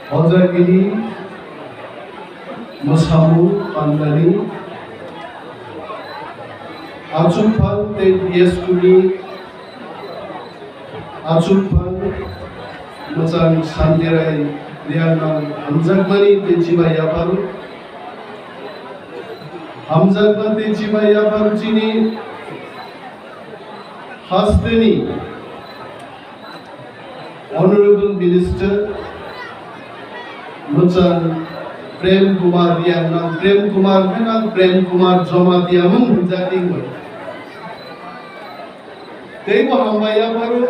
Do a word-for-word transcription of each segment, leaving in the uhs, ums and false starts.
Hojagiri mwsamung pandani achukphang tei B S Q ni achukphang mwchang Santirai Riangnang hamjakmani tei chibai yapharo. Hamjakma tei chibai yapharo chini hasteni Honorable Minister mwchang Prem Kumar Riangnang, Prem Kumar hwnang Prem Kumar Jamatia mung hwnjak tingwi. Teibo hambai yapharo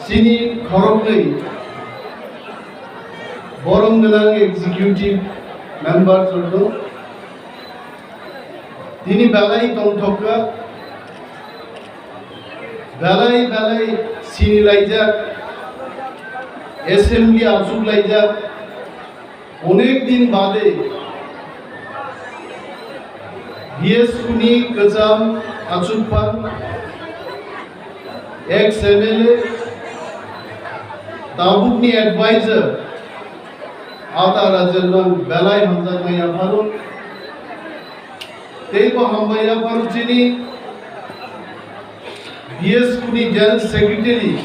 chini khoroknwi borom gwnang executive member rok. Tini belai tongthokha, belai belai sinilaijak, assembly achuklaijak, onek din bade B S Q ni kwcham achukphang ex M L A, tabukni advisor, Ata Rajendrang belai hamjaknai yapharo. Teibo hambai yapharo chini B S Q ni General Secretary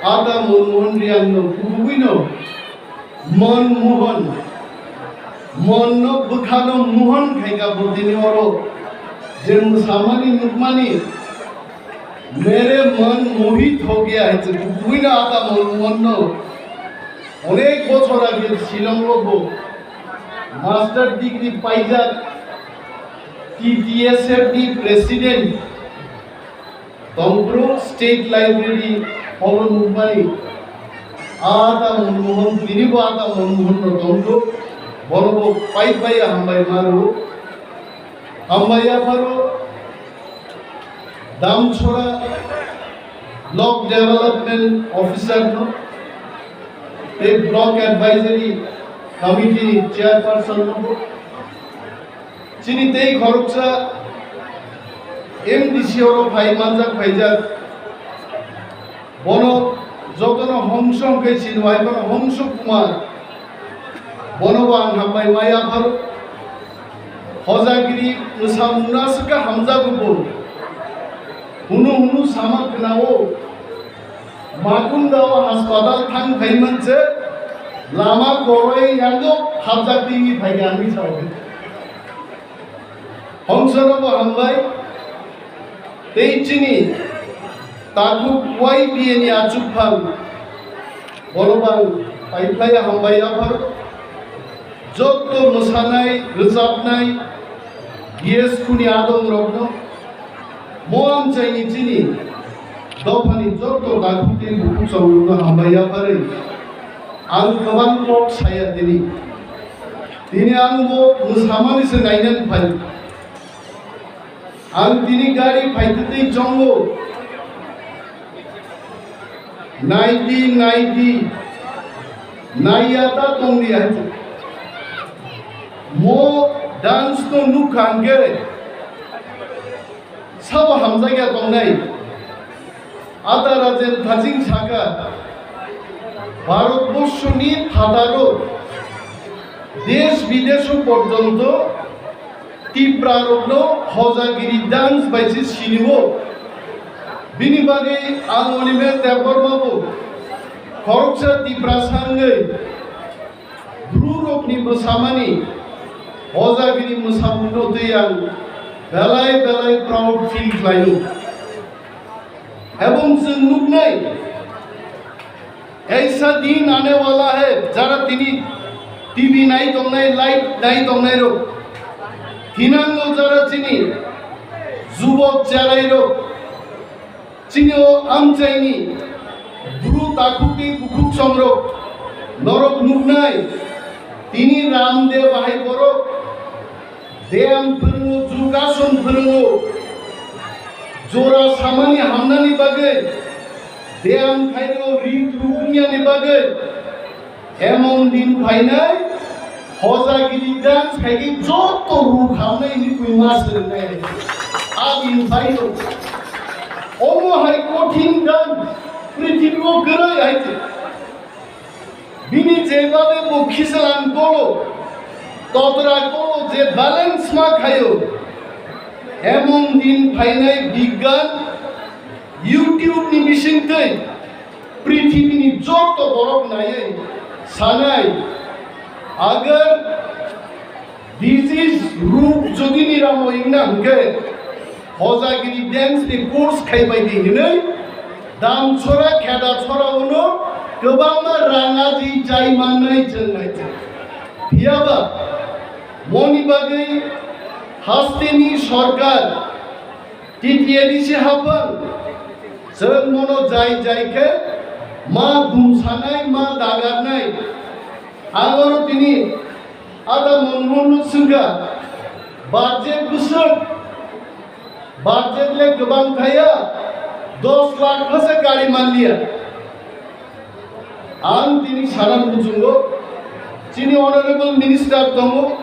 Ata Manmohan Riang no kubugwino Manmohan, Mon no bwkhano Mohan khaika bo tini oro je mwsamani nukmani Mere Mon Mohit Ho Gaya hai se kubugwino Ata Manmohan no onek bochor age Shillong o bo master degree paijak, T T S F ni president tongphuru State Library holo nukmani Ata Manmohan, tini bo Ata Manmohan no tongphuru bono bo pai pai hambai maro. Hambai yapharo Damchora Block Development Officer no tei Block Advisory Committee ni Chairperson no bo. Chini tei khoroksa M D C oro phai manjak phaijak. Bono jotono hongso hwnkhe sinwai bono Hongso Kumar. Bono bo ang hambai ma yapharo. Hojagiri mwsamungno aswk khe hamjago bo. Hunu hunu sama khwnao. Makunda o haspatal thang phai manse lama koroi yango hapjak twi phai ani sao. Hongsono bo hambai tei chini takhuk Y B A ni achukphang bono bang paiphlai hambai yaphar jotto mwsanai rwchapnai B S Q ni adong rokno mo amchaini chini dophani jotto takhuk tei bukhuk chongrokno hambai yapharwi ang kwbang kok saya tini. Tini ang bo mwsamani se nainani phai. Ang tini gari phaitwtwi chongo. Naidi, naidi, naiya ta tongdi hai. Mo dance no nukha hwnkhe sabo hamjakya tongnai. Ata Rajen Thajing saka, Bharatborsho ni phataro desh bidesho porjonto Tipra rokno hojagiri dance bai se sinio. Bini bagwi ang Animesh Debbarma bo khoroksa Tiprasa wngwi Bru rokni mwsamani hojagiri mwsamungno twi ang belai belai proud feel khlaio. Ebong chwng nuknai, aisa din aane wala hai, jara tini T V nai tongnai, live nai tongnai rok, thinango jara chini jubok cherai rok, chini o amchaini bru takhuk tei bukhuk chongrok norok nuknai, tini Ramdev bahai borok Dam phwrwngo, jugason phwrwngo. Jora samani hamnani bagwi, dam khairok ri thubungyani bagwi. Emon din phainai, hojagiri dance khaigwi jotto ruk hamnai hinwi buima swrwngnai. A din phaio. Omo hai kothin dance, prithibi o kwrwi hai se. Bini jebabe bo khisalang kolo, totra kolo je balance ma khayo, emon din phainai bigyan YouTube ni bisingtwi prithibini joto borok naiwi sanai, agar disease ruk jodi niramo wngna hwnkhe, Hojagiri dance ni course khaibai di hinwi Damchora, Khedachora uno kwbangma rang aji chai mannai chwng hai chwng. Phiyaba moni bagwi hasteni sorkar, T T A D C haphang chwng mono jai jai khe ma dumsanai, ma dagarnai. Ang oro tini Ada Manmohan no swngkha, budget bwswk, budget le kwbang thaya, dos lakh pha se gari manliya. Ang tini sana muchungo, chini honorable minister tongo,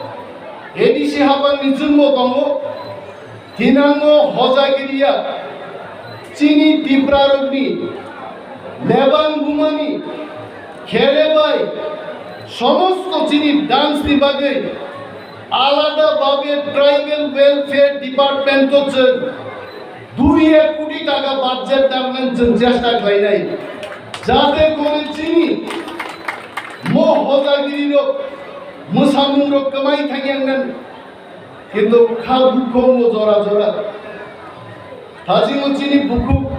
A D C haphang ni chwngbo tongo, Thinango Hojagiriya chini Tiprarokni lebang bumani khere bai somosto chini dance ni bagwi alada babe tribal welfare department o chwng dui ek koti taka budget dangnan chwng chesta khlainai, jate kore chini mo Hojagiri rok mwsamung rok kwmai thangya wngnani. Kintu kha dukho wngo jora jora. Hajingo chini bukhuk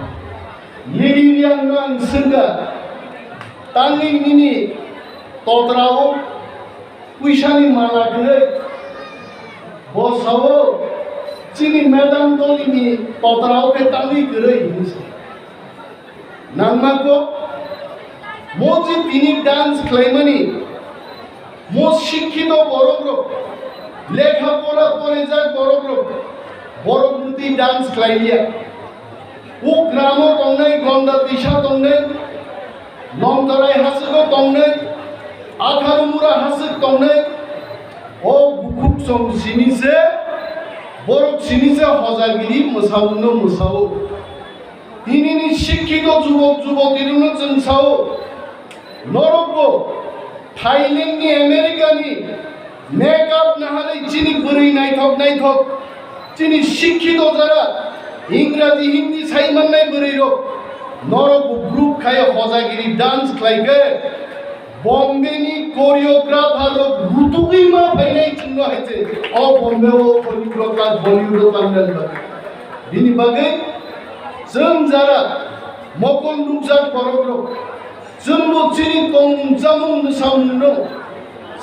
nini yang no ang swngkha, tangwi nini totrao puisani mala kwrwi, bo sao chini madam dolini totrao khe tangwi kwrwi hinwi sa. Nangma kok, mo je tini dance khlaimani, mo sikhito borok rok, lekha pora porijak borok rok, borok mudi dance khlaiya. O gramo tongnai, Gonda Tisa tongnai, Nongtarai hasiko tongnai, Atharumura hasik tongnai, o bukhuk song sini se, borok sini se Hojagiri mwsamungno mwsao. Tinini sikhito jubok jubotirokno chwng sao, norokbo Thailandni, Americani makeup naharwi chini bwrwi naithok naithok, chini sikhito jara Ingraji, Hindi sai mannai bwrwirok, norokbo group khai Hojagiri dance khlaikhe, Bombay ni choreographer rok rutugwi ma phainai chwngno hai se. O Bombay o Hollywood rok tang, Bollywood rok tang nani bagwi. Bini bagwi chwng jara mokol nukjak borok rok, chwngno chini tongmung chamung mwsamung no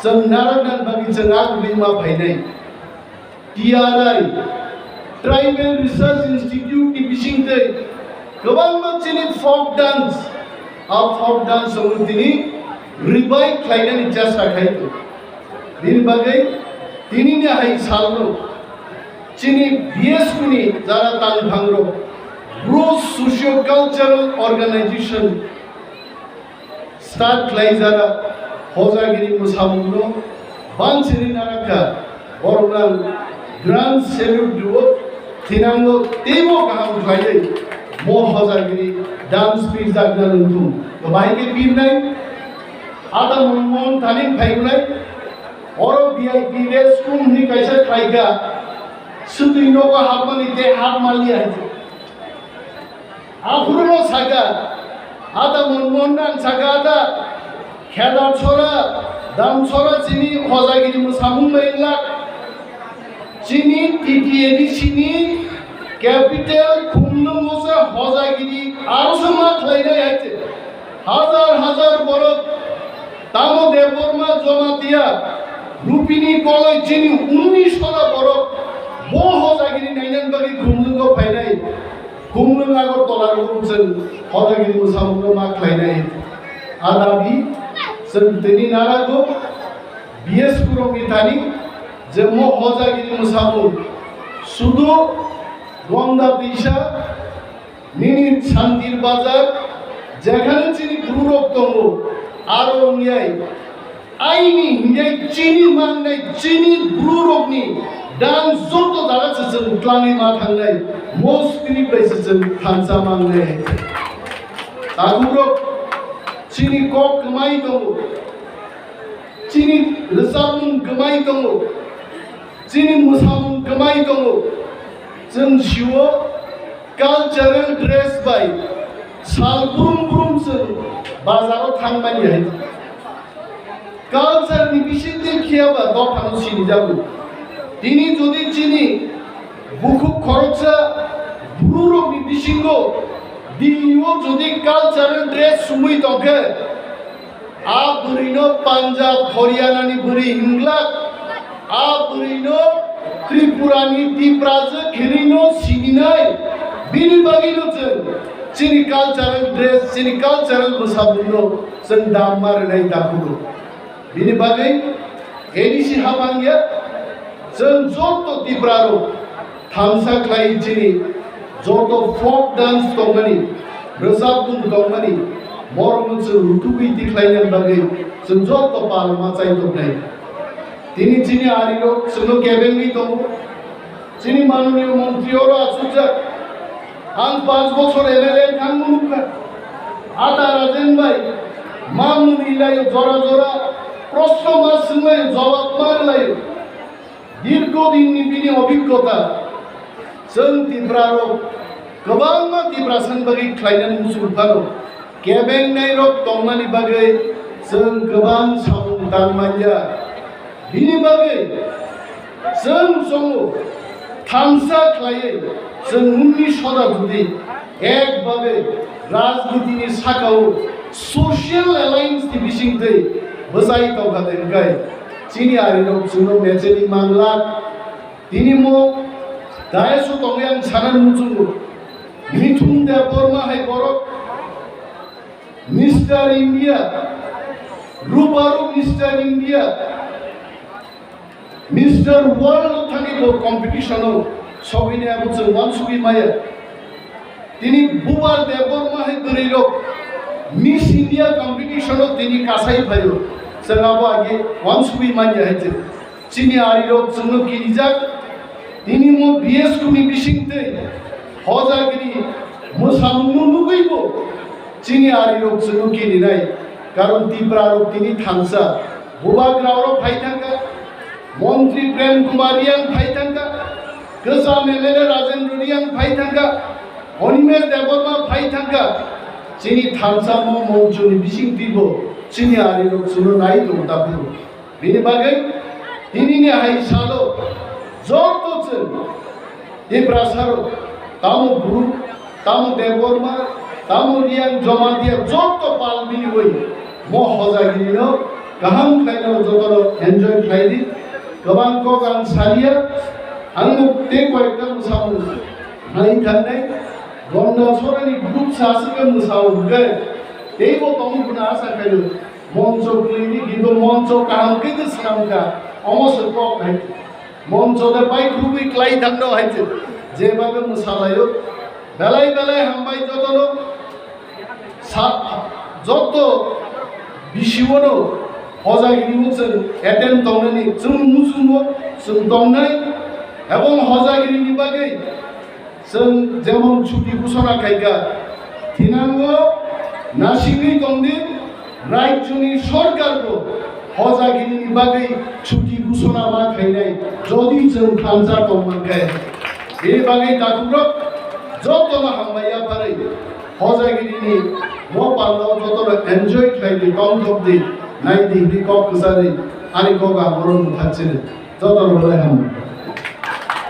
chwng narak nani bagwi chwng a kwbwi ma phainai. T R I, Tribal Research Institute ni bisingtwi kwbangma chini folk dance, a folk dance rokno tini revive khlainani chesta khai tongo. Bini bagwi tinini hai salno chini B S P ni jara tangphangrok, Bru Socio Cultural Organization, start khlaijak Hojagiri mwsamungno bansiri narakha, borokno ang grand salute rwo, thinango teibo kaham khlaiwi mo Hojagiri dance pirjakna nungthung. Kwbai khe pirnai, ada Manmohan Thani phaiwnai, oro V I P rest room hwnwi kaisa khlaikha, swtwi nogo hapmani tei hap manliya hai. Aphuru no saka, ada Manmohan ang saka ada, Khedachora, Damchora chini Hojagiri mwsamung bai wngla. Chini T T A D C ni capital Khumlwngo se Hojagiri aro se ma khlainai hai se. Hazar hazar borok tamo Debbarma Jamatia Rupini Koloi chini unnish hora borok bo Hojagiri nainan bagwi Khumlwngo phainai. Khumlwng Agartala rok chwng Hojagiri mwsamungno ma khlainai. A dabi chwng tini narago B S P rokni thani je mo Hojagiri mwsamung sudu Gonda Tisa nini Santir Bazar jekhane chini Bru rok tongo aro wngyai. Aini hinjai chini mangnai, chini Bru rokni dance joto jaga se chwng twlangwi ma thangnai, mo spirit bai se chwng thansa mangnai. Takhuk rok chini kok kwmai tongo, Chini rwchapmung kwmai tongo, chini mwsamung kwmai tongo. Chwng sio cultural dress bai sal brum brum chwng bazaro thangmani hai. Culture ni bisingtwi khiyaba dophano sinijago. Tini jodi chini bukhuk khoroksa bwrwirokni bisingo Delhi o jodi cultural dress sumui tongkhe, a bwrwino Punjab, Haryana ni bwrwi hinglak, a bwrwino Tripura ni Tiprajwk hinwino sininai, bini bagwino chwng chini cultural dress, chini cultural mwsamungno chwng dam ma rwnai dakhugo. Bini bagwi A D C habang ya, chwng joto Tiprarok thansa khlai chini joto folk dance tongmani, rwchapmung tongmani, borokno chwng rutugwi tikhlaina bagwi chwng joto pal ma chai tongnai. Tini chini arirok chwngno kebengwi tongo. Chini manoniyo montri oro achukjak. Ang panch bochor M L A thangma nukha. Ata Rajen bai, ma mwnwi laio jora jora, proshno ma swnglaio, jawab ma rwlaio. Dirgho dinni bini obhiggota, chwng Tiprarok kwbangma Tiprasani bagwi khlainani muchung phano, kebengnairok tongmani bagwi chwng kwbang samung tang manya. Bini bagwi chwng chongo thansa khlaiwi chwng nungni soda jodi ekbabe rajnitini sakao social alliance ni bisingtwi bwchai tongkha de hwnkhe chini arirok chwngno mecheni manglak. Tini mo dais o tongwi ang sana muchungo, Mithun Debbarma hai borok Mister India, Rubaru Mister India, Mister World thani bo competition o sogwini abo chwng uansugwi maya. Tini Bubar Debbarma hai bwrwirok Miss India competition o tini kasai phaio, chwng abo age uansugwi manya hai chwng. Chini arirok chwngno kirijak, tini mo B S Q ni bisingtwi hojagiri mwsamungno nugwibo chini arirok chwngno kirinai, karon Tiprarok tini thansa. Bubagrarok phai thangkha, Montri Prem Kumar Reang phai thangkha, kwcham M L A Rajendra Reang phai thangkha, Animesh Debbarma phai thangkha. Chini thansa mo monchoni bisingtwibo chini arirok chwngno nai tongo daphuru. Bini bagwi tinini hai salo joto chwng Tiprasarok, tamo Guru, tamo Debbarma, tamo Reang, Jamatia joto pal miliwi mo hojagirino kaham khlaino jotono enjoy khlai di. Kwbang kok ang salia, ang tei koyekta mwsamung nai thangnai, Gonda Sorani group sa aswk mwsamung hwnkhe teibo tongwi phano asa khaio. Moncho kwlwini kintu moncho kaham khe twi swnamkha, omo se kok hai. Moncho de pai khurui klai thangno hai se, jeba khe mwsalaio. Belai belai hambai jotono, sa-, joto bisiwono hojagiribo chwng attend tongnani chwng muchungo chwng tongnai, ebong hojagirini bagwi chwng jemon chuti ghosona khaikha, thinango nasigwi tongdi, rajyoni sorkarbo hojagirini bagwi chuti ghosona ma khainai, jodi chwng thansa tongmankhe. Bini bagwi takhukrok jotono hambai yapharwi hojagirini mo pandao jotono enjoy khlaidi, tongthokdi, naidi hwnwi kok kwcharwi ani kok ang oro mwthakchini. Jotono belai hambai.